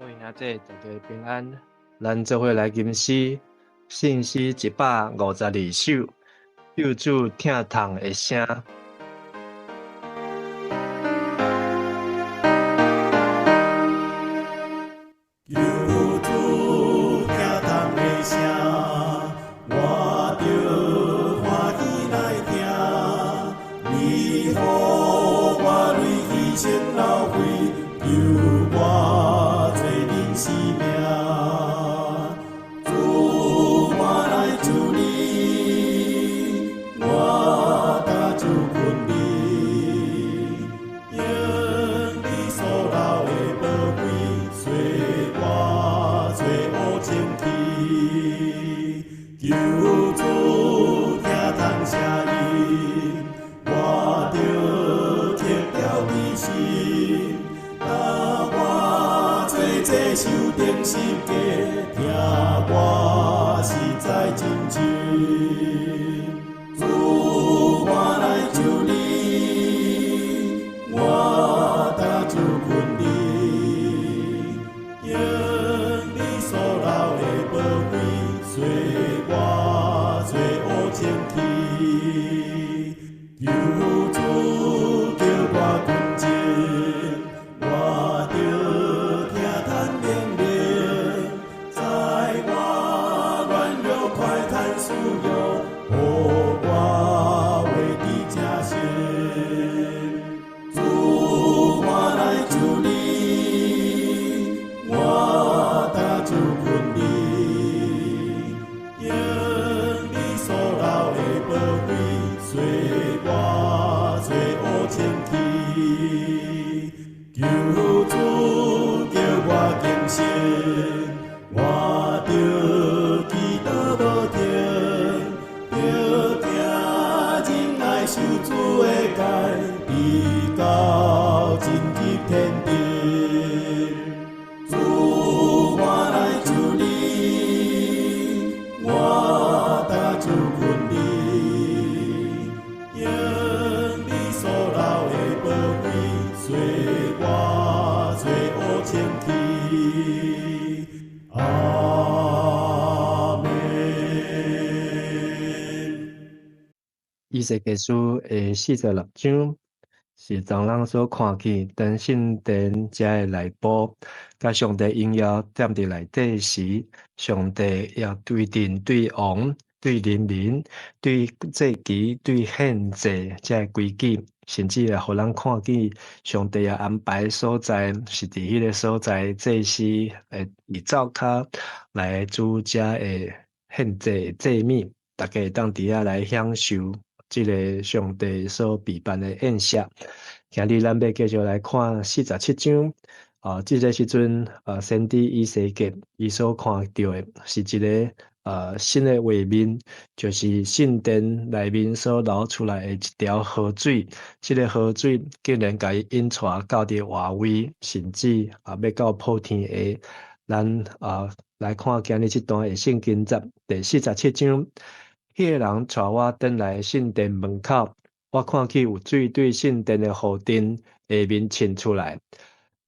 各位兄弟，大家平安。咱做伙來吟詩，聖詩152首，救主疼痛的聲。救主疼痛的聲，我著歡喜來聽。你予我淚犧牲流血，救我罪人性命。主，我來求你，我擔就困你，用你所流的寶血，洗我罪污清去。求主疼痛聲音，我著得著醫治。當我做這受釘十架，疼我實在真深。主，我來求你，我擔就困你，用你所流的寶血，洗我罪污清去。求主叫我純淨，我著聽嘆靈靈，在我軟弱快嘆需要，予我話佇這心。主，我來求你，我擔就困你，用你所流的寶血，洗我罪污清去。求主叫我更新，我著祈禱無停，著聽仁愛受主的戒，直到進入天庭。主，我來求你，我擔就困你，用你所流的寶血，洗我罪污清去。阿們。以西結書的46章，是當人所看見當聖殿遮的內部，佮上帝榮耀踮佇內底時，上帝也對陣對王、對人民、對祭司、對獻祭遮的規矩，甚至也予咱看見上帝也安排所在，是佇彼个所在祭司會佇灶跤來煮遮的獻祭的祭物，大家會當佇遐來享受這个上帝所備辦的宴席。今日咱欲繼續來看47章。啊，這个時陣，先知以西結伊所看著的是一个新的畫面，就是聖殿內面所流出來的一條河水。這个河水竟然共伊引帶到佇外圍，甚至欲到普天下。咱來看今日這段的聖經節第47章。彼个人帶我轉來聖殿門口，我看見有水對聖殿的雨頂下面滲出來，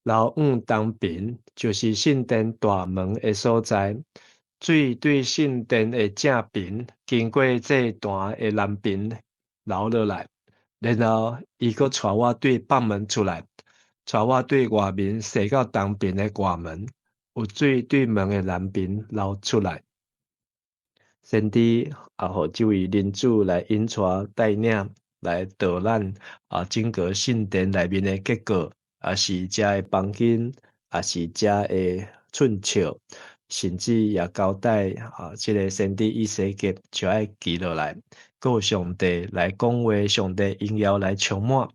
流往東爿，就是聖殿大門的所在。水對聖殿的正爿，經過祭壇的南爿流落來，然後伊閣帶我對北門出來，帶我對外面踅到東爿的外門，有水對門的南爿流出來。先知也予這位靈主來引帶帶領來導咱整個聖殿內面的結構，也是遮的房間，也是遮的寸尺，甚至也交代這个先知以西結就愛記落來，閣有上帝來講話，上帝榮耀來充滿，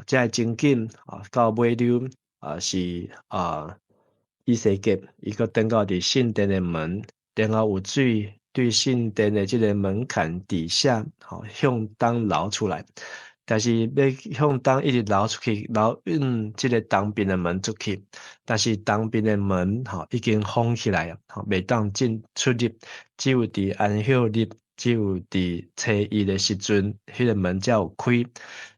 這个情景到尾溜是以西結伊閣轉到佇聖殿的門，然後有水對聖殿的這个門檻底下，向東流出來，但是欲向東一直流出去，流往這个東邊的門出去，但是東邊的門已經封起來啊，袂當進出入，只有佇安息日只有佇初一的時陣，彼個門才有開，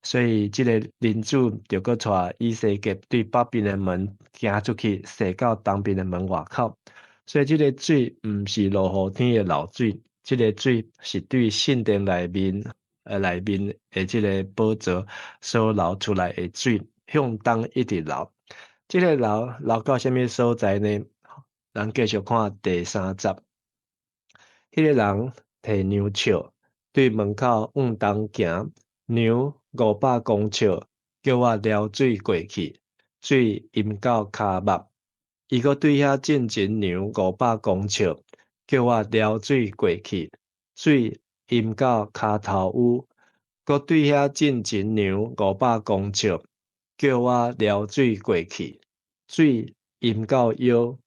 所以這个人子就閣帶以西結對北邊的門行出去，踅到東邊的門外口。所以這个水毋是落雨天的漏水，這个水是對聖殿內面的這个寶座所流出來的水，向東一直流。這个流流到啥物所在呢？咱繼續看第三節，彼个人提量尺對門口向東行，量500公尺，叫我撩水過去，水淹到跤目。伊閣對遐進前量五百公尺，叫我撩水過去，水淹到跤頭趺。閣對遐進前量五百公尺，叫我撩水過去，水淹到腰。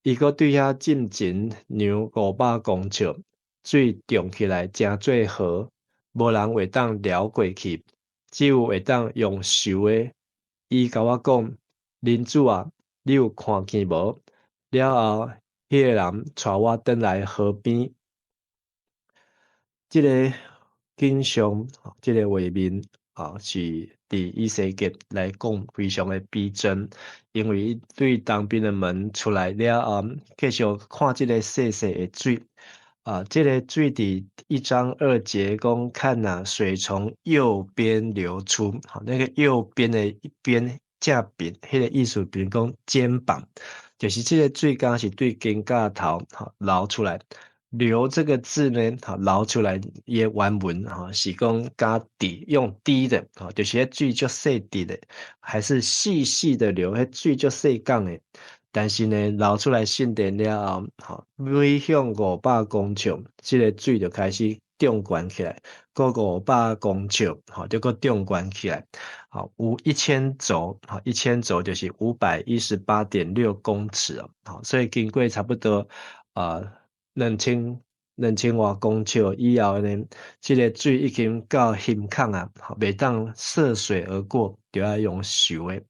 伊閣對遐進前量五百公尺，水漲起來成做河，無人會當撩過去，只有會當用泅的。伊共我講：人子啊，你有看見無？了後，彼个人帶我轉來河邊，這个景象，這个畫面啊，是佇以西結來講非常的逼真，因為對東邊的門出來了後，繼續看這个細細的水，啊，這个水佇1章2節講，看哪，水從右邊流出，吼，那个右邊的一邊正邊，彼个意思比如講肩膀，就是這个水敢是對肩胛頭吼流出來。流這个字呢，吼流出來伊的原文吼是講加滴，用滴的，吼就是彼水足細滴的，還是細細的流，彼水足細港的。但是呢，流出來聖殿了後，吼每向五百公尺，這个水就開始漲懸起來，閣五百公尺，吼就閣漲懸起來，吼有1000肘，吼1000肘就是518.6公尺哦，吼所以經過差不多啊2000外公尺以後呢，這个水已經到胸口啊，袂當涉水而過，就愛用泅的。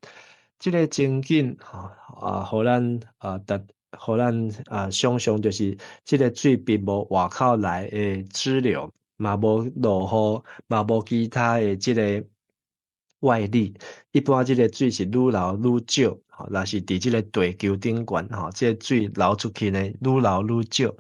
這个情景吼啊，予咱啊，達，予咱啊想象就是這个水並無外口來的支流，嘛無落雨，嘛無其他的這个外力。一般這个水是愈流愈少，吼，若是佇這个地球頂懸吼，這个水流出去呢，愈流愈少。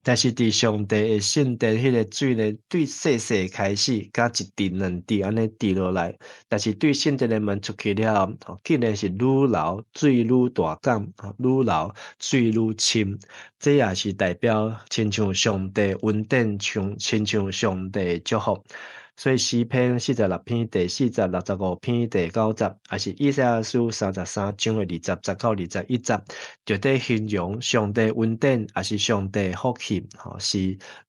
但是佇上帝的聖殿，彼个水呢，對細細開始，敢一滴兩滴按呢滴落來。但是對聖殿的門出去了後，吼，竟然是愈流水愈大港，愈流水愈深。這也是代表親像上帝恩典，像親像上帝的祝福。所以詩篇46篇第4節、65篇第9節，抑是以賽亞書33章的20節到21節，就佇形容上帝恩典，抑是上帝福氣，吼是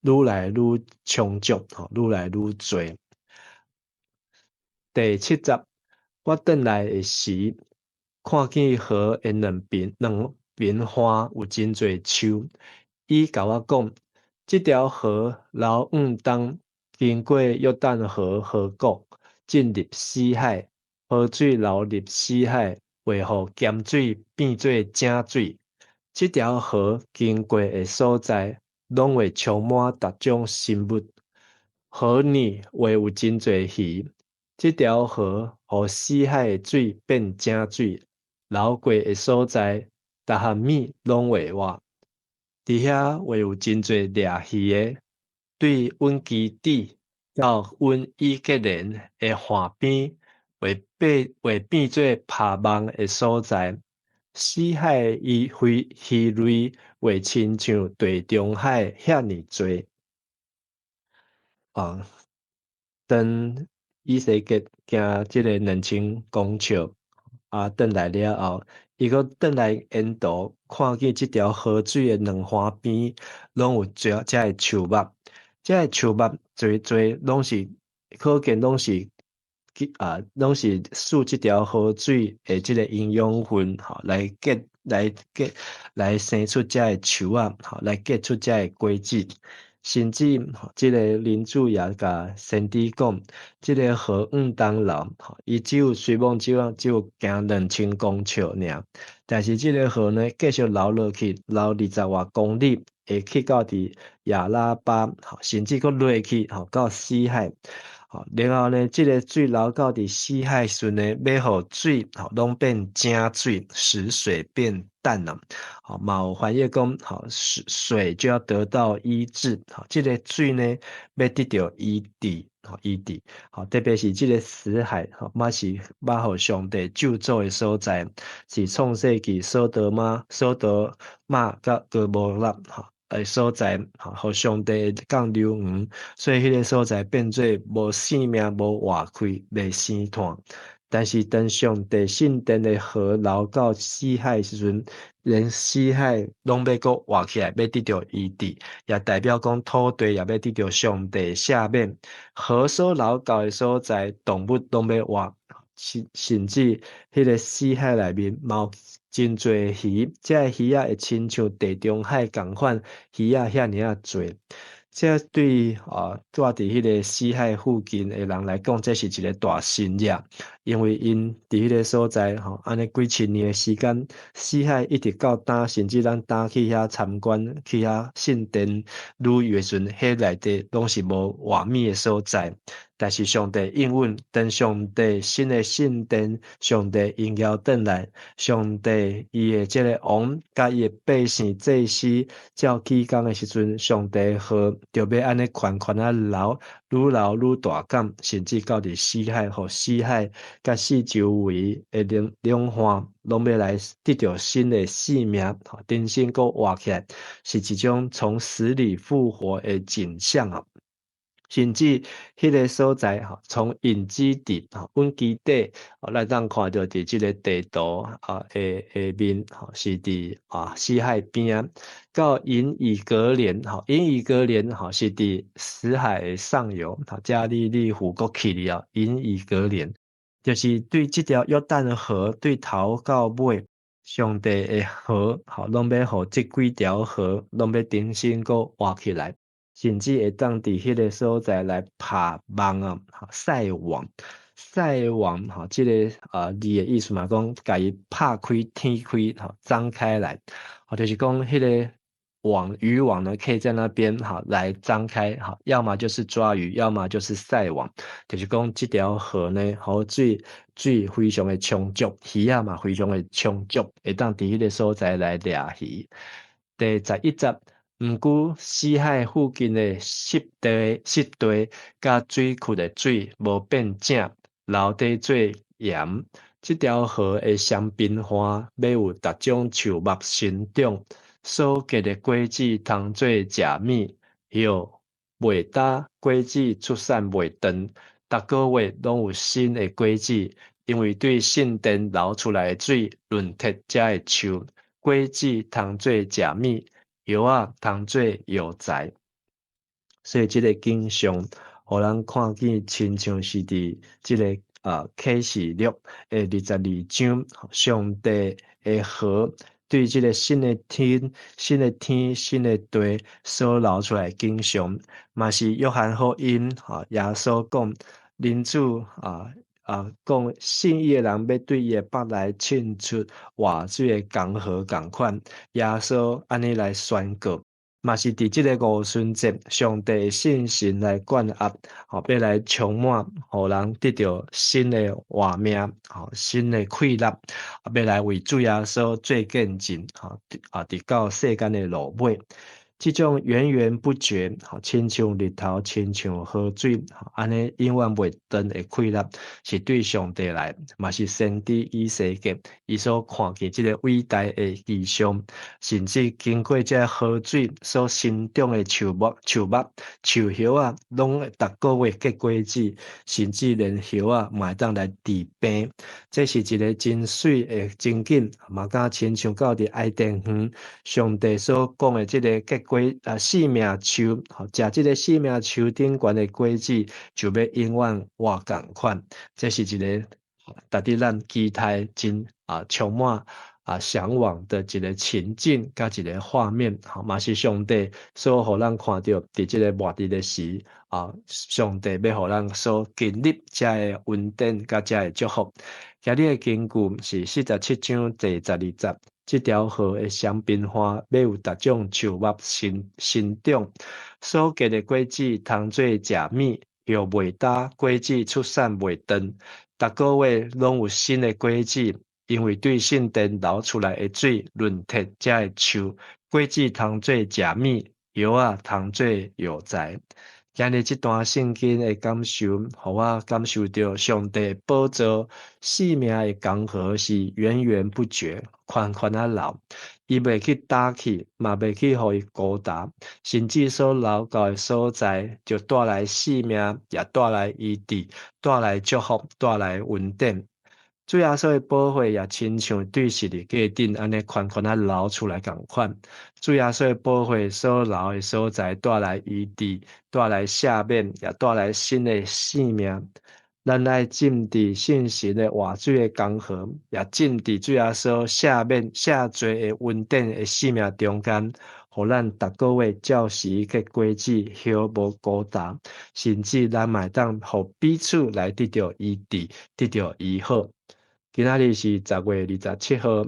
愈來愈充足，吼愈來愈濟。第7節，我轉來的時，看見河的兩邊岸有真濟樹。伊共我講，這條河流往東，經過約旦河河谷，進入死海。河水流入死海，會予鹹水變做井水。這條河經過的所在，攏會充滿逐種生物。河裡會有真濟魚。這條河予死海的水變井水，流過的所在，逐項物攏會活。佇遐會有真濟掠魚的，對阮基底到阮以革倫的岸邊，會變做拋網的所在。死海的魚類會親像地中海遐爾濟。啊，當以西結行這个2000公尺，啊，轉來了後，伊閣轉來沿途看見這條河水的兩岸邊，攏有這遮的樹木，這个樹木濟濟攏是可見攏是受這條河水的這个營養分，吼，來結來結來生出這个樹仔，吼，來結出這个果子。甚至這个人子也共先知講，這个河往東流，吼，伊只有雖罔只有行2000公尺爾，但是這个河呢，繼續流落去，流20外公里，會去到佇亞拉巴，甚至閣落去吼到死海。然後呢，這個水流到佇死海時呢，欲予水吼攏變井水，使水變淡啦。吼，嘛有翻譯講，吼，水水就要得到醫治。吼，這個水呢，欲得著醫治，吼，醫治。吼，特別是這個死海，吼，嘛是欲予上帝咒詛的所在，是創世記所多瑪、所多瑪佮蛾摩拉，吼的所在，吼，予上帝降硫磺，所以彼個所在變做無生命、無活氣、袂生炭。但是當上帝聖殿的河流到死海時陣，連死海攏欲閣活起來，欲得著醫治，也代表講土地也欲得著上帝赦免。河所流到的所在，動物攏欲活，甚至彼個死海內面嘛有真濟魚，這个魚仔會親像地中海仝款魚仔遐爾仔濟。這對啊住佇彼個死海附近的人來講，這是一個大神蹟，因為𪜶佇彼個所在吼，按呢幾千年的時間，死海一直到今，甚至咱今去遐參觀，去遐聖殿旅遊的時陣，彼內底攏是無活物的所在。但是上帝應允，當上帝新的聖殿，上帝榮耀轉來，上帝伊的這个王佮伊的百姓祭司照起工的時陣，上帝河就欲按呢寬寬仔流，愈流愈大港，甚至到佇死海，予死海佮四周圍的兩兩岸，攏欲來得著新的生命，重新閣活起來，是一種從死裡復活的景象啊！甚至彼个所在吼，從隱基底吼，隱基底，咱當看著佇這个地圖啊的下面吼，是佇啊死海邊仔，到隱以革蓮吼，隱以革蓮吼是佇死海的上游，吼，加利利湖閣去了後，隱以革蓮就是對這條約旦河對頭到尾，上帝的河吼，攏欲予這幾條河攏欲重新閣活起來。甚至會當佇彼个所在來拍網啊，曬網，曬網吼，這个啊字的意思嘛，講共伊拍開、天開，吼，張開來，吼，就是講彼个網漁網呢，可以在那邊哈來張開，哈，要麼就是抓魚，要麼就是曬網，就是講這條河呢，予水水非常的充足，魚仔嘛非常的充足，會當佇彼个所在來掠魚。第11節。毋過死海附近的濕地、濕地佮水庫的水無變井，留底做鹽。這條河的香檳花欲有逐種樹木生長，所結的果子通做食物，葉袂焦，果子出產袂斷，逐個月攏有新的果子，因為對聖殿流出來的水潤澤這个樹，果子通做食物。葉仔通做藥材，所以這个景象，予人看見親像是佇這个啊啟示錄的22章，上帝的河對這个新的天、新的天、新的地所流出來的景象，嘛是約翰福音吼耶穌講，人子啊。啊，講信伊的人欲對伊的腹內滲出活水的江河仝款，耶穌按呢來宣告，嘛是佇這个五旬節，上帝的聖神來灌壓，吼，欲來充滿，予人得著新的活命，吼，新的氣力，欲來為主耶穌做見證，吼，啊，直到世間的落尾。這種源源不絕，吼，親像日頭，親像河水，按呢永遠袂斷的氣力，是對上帝來，嘛是先知以西結伊所看見這个偉大的異象，甚至經過這河水所生長的樹木、樹木、樹葉仔，攏會逐個月結果子，甚至連葉仔嘛會當來治病。這是一个真媠的情景，嘛敢親像到佇伊甸園，上帝所講的這个結果啊，生命樹，吼，食這个生命樹頂懸的果子，就欲永遠活仝款。這是一个值得咱期待、真啊充滿啊嚮往的一个情境，佮一个畫面，吼，嘛是上帝所予咱看著佇這个末日的時啊，上帝欲予咱所經歷這个恩典佮這个祝福。今日的經句是47章第12節。這條河的香檳花欲有逐種樹木生生長，所結的果子通做食物，葉袂焦，果子出產袂斷，逐個月攏有新的果子，因為對聖殿流出來的水潤澤這个樹，果子通做食物，葉仔通做藥材。今日這段聖經的感受，予我感受著上帝寶座生命的江河是源源不絕，寬寬仔流。伊袂去焦去，嘛袂去予伊孤單，甚至所流到的所在，就帶來生命，也帶來醫治，帶來祝福，帶來恩典。主耶穌的寶血也親像對十字架頂按呢寬寬仔流出來仝款。主耶穌的寶血所流的所在，帶來醫治，帶來赦免，也帶來新的生命。咱愛浸佇聖神的活水的江河，也浸佇主耶穌赦免赦罪的恩典的生命中間，予咱逐個月照時結果子，葉無孤單，甚至咱嘛會當予彼此來得著醫治，得著醫好。今仔日是10月27號，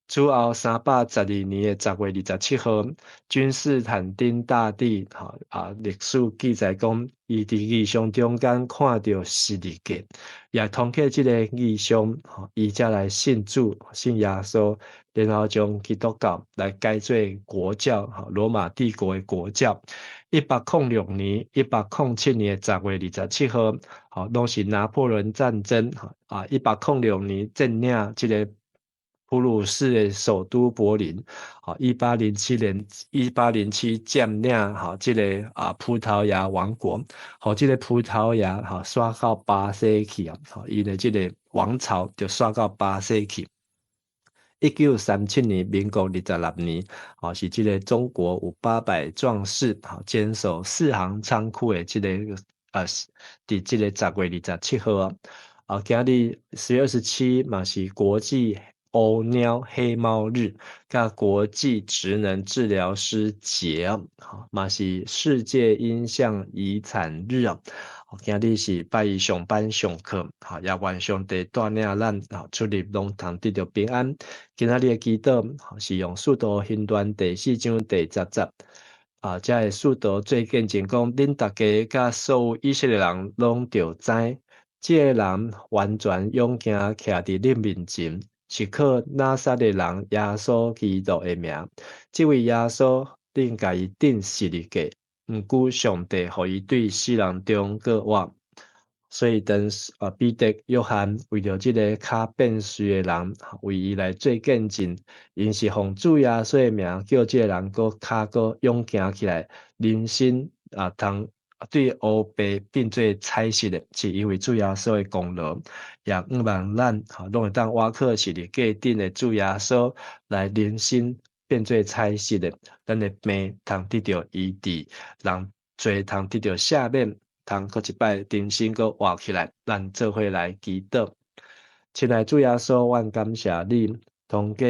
主後312年的十月二十七號，君士坦丁大帝，吼啊，歷史記載講，伊佇異象中間看著十字架，也通過這個異象，吼，伊才來信主，信耶穌，然後將基督教來改做國教，吼，羅馬帝國的國教。106年、107年的10月27號，吼，攏是拿破崙戰爭，啊，106年佔領這个普魯士的首都柏林，吼，1807年，1807佔領，吼，這个啊葡萄牙王國，予這个葡萄牙，吼，徙到巴西去啊，吼，伊的這个王朝就徙到巴西去。1937年，民國26年，吼，是這个中國有800壯士，吼，堅守四行倉庫的這个啊，佇這个10月27號啊，啊，今日10月27嘛是國際烏貓黑貓日，佮國際職能治療師節，吼，嘛是世界音像遺產日啊。今日是拜一上班上課，吼，也願上帝帶領咱，吼，出入攏通得著平安。今仔日的祈禱是用使徒行傳第四章第十節，啊，遮个使徒做見證講，恁逐家佮所有以色列人攏著知，這个人完全勇健徛佇恁面前，是靠拿撒勒人耶穌基督的名。這位耶穌，恁共伊釘十字架。毋過上帝予伊對死人中閣活，所以當啊彼得、約翰為著這个跤變綏的人，為伊來做見證，𪜶是奉主耶穌的名，叫這个人閣跤閣勇健起來，人身啊通對烏白變做彩色的，是因為主耶穌的功勞，也向望咱吼攏會當倚靠十字架頂的主耶穌來人身變做彩色的，咱的病通得著醫治，人罪通得著赦免，通閣一擺重新閣活起來。咱做伙來祈禱，親愛主耶穌，阮感謝你，通過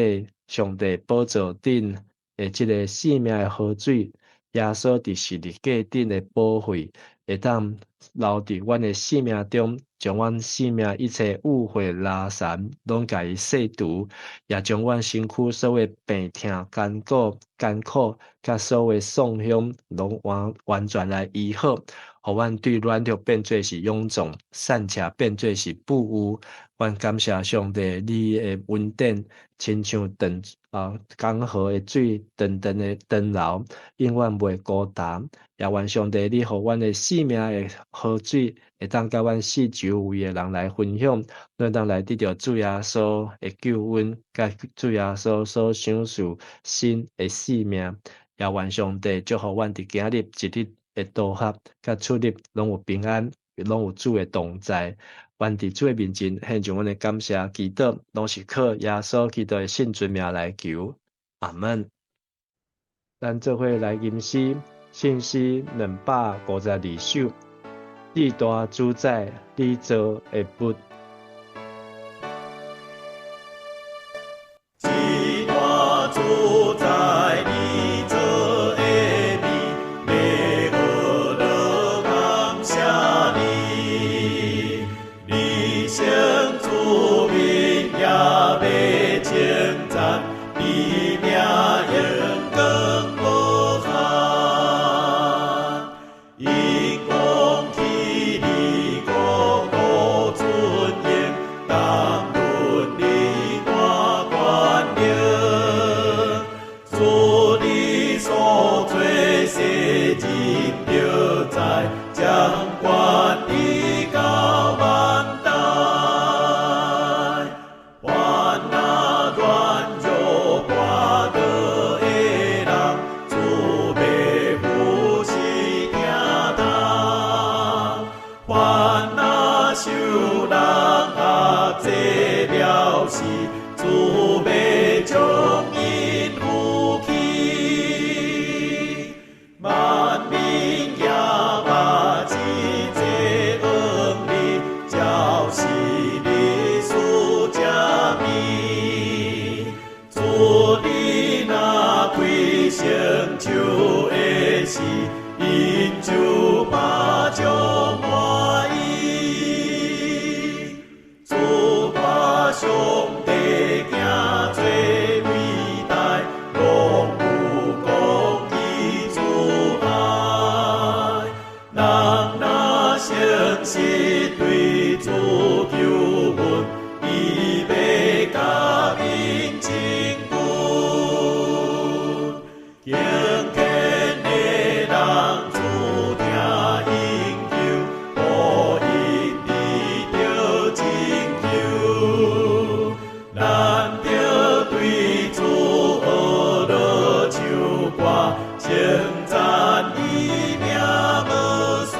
上帝寶座頂的這个生命的河水，耶穌佇十字架頂的寶血，會當流佇阮的生命中，將阮生命一切污穢垃圾攏共伊洗除，也將阮身軀所有病痛、艱苦、艱苦，佮所有創傷，攏完完全來醫好，予阮對軟弱變做是勇壯，散赤變做是富有。阮感謝上帝，你的恩典親像長啊江河的水，長長的長流，永遠袂孤單。也願上帝，你予阮的生命的河水，會當佮阮四周圍的人來分享，咱當來得著主耶穌的救恩，佮主耶穌所賞賜新的生命。也願上帝祝福阮佇今日一日的導合，佮出入攏有平安，攏有主的同在。願佇主的面前獻上阮的感謝祈禱，攏是靠耶穌基督的聖尊名來求。阿門。咱做伙來吟詩，聖詩252首，至大主宰你造的物。至大主宰你造的物，欲何落感謝你？你先出名，也欲稱讚你。時，𪜶就飽足滿意。主看上帝行做偉大，攏有公義慈愛。人若誠實對主求問，伊欲共𪜶拯救。敬虔的人主聽𪜶求，予𪜶得著拯救。咱著對主學樂唱歌，稱讚伊名無散。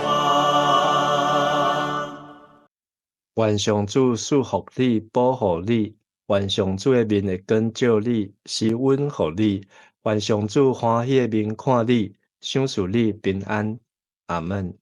願上主賜福你，保護你；願上主的面會光照你，施恩予你；願上主歡喜的面看你，賞賜你平安。阿門。